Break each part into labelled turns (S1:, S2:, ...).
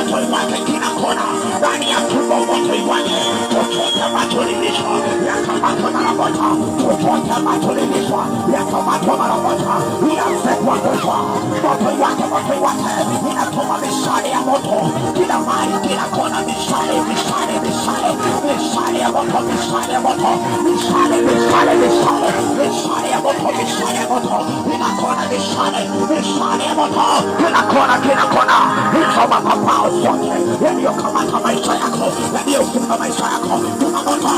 S1: Moto iwake kila kona, ndani ya tumbo moto iwake. Chochote ambacho lilishwa yakamatwe mara moja. Chochote ambacho lilishwa yakamatwe mara moja, ianze kuangushwa. Moto iwake, moto iwake. Inatuma mishale ya moto kila mahali, kila kona, mishale, mishale, mishale, mishale ya moto, mishale ya moto, mishale, mishale, mishale, mishale ya moto, mishale ya moto, kila kona, mishale, mishale ya moto, kila kona, kila kona, hizo mapapao zote yaliyokamata maisha yako, yaliyofunga maisha yako, tuma moto,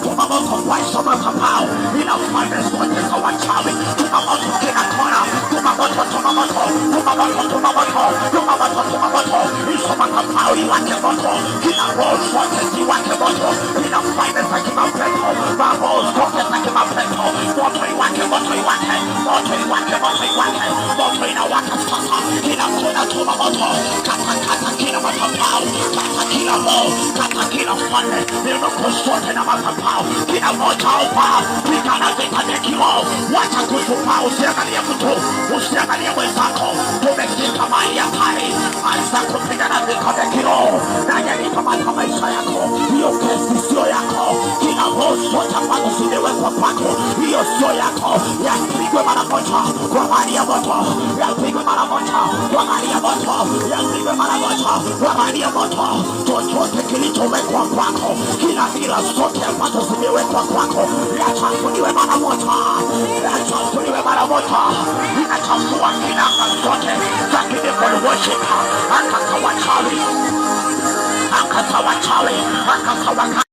S1: tuma moto kwa hizo mapapao, ila falme zote za wachawi, tuma moto kila kona, tuma moto, tuma moto, tuma moto, tuma moto, tuma moto, tuma moto, hizo mapapao iwake moto, kila roho zote ziwake moto, kila falme za kimapepo, maroho zote za kimapepo, moto iwake, moto iwake, moto iwake, moto iwake, moto inawaka sasa, kila kona tuma moto, kata kata kila mapapao, kata kila roho, kata kila falme, miinuko zote na mapapao, kila moja omba, pigana vita vya kiroho, wacha kuzubaa, usiangalie mtu, usiangalie mwenzako, tumefika mahali hatari, anza kupigana vita vya kiroho, nani alikamata maisha yako? Hiyo kesi sio yako, kila roho zote ambazo zimewekwa kwako, hiyo sio yako, yapigwe mara moja kwa mali ya moto, yapigwe mara moja kwa mali ya moto, yapigwe mara moja kwa mali ya moto. Chochote kilichowekwa kwako, kila nira zote ambazo zimewekwa kwako, yachafuliwe mara moja, yachafuliwe mara moja. Inachafua kila anga zote za kidevil worship, anga za wachawi, anga za wachawi, anga za waka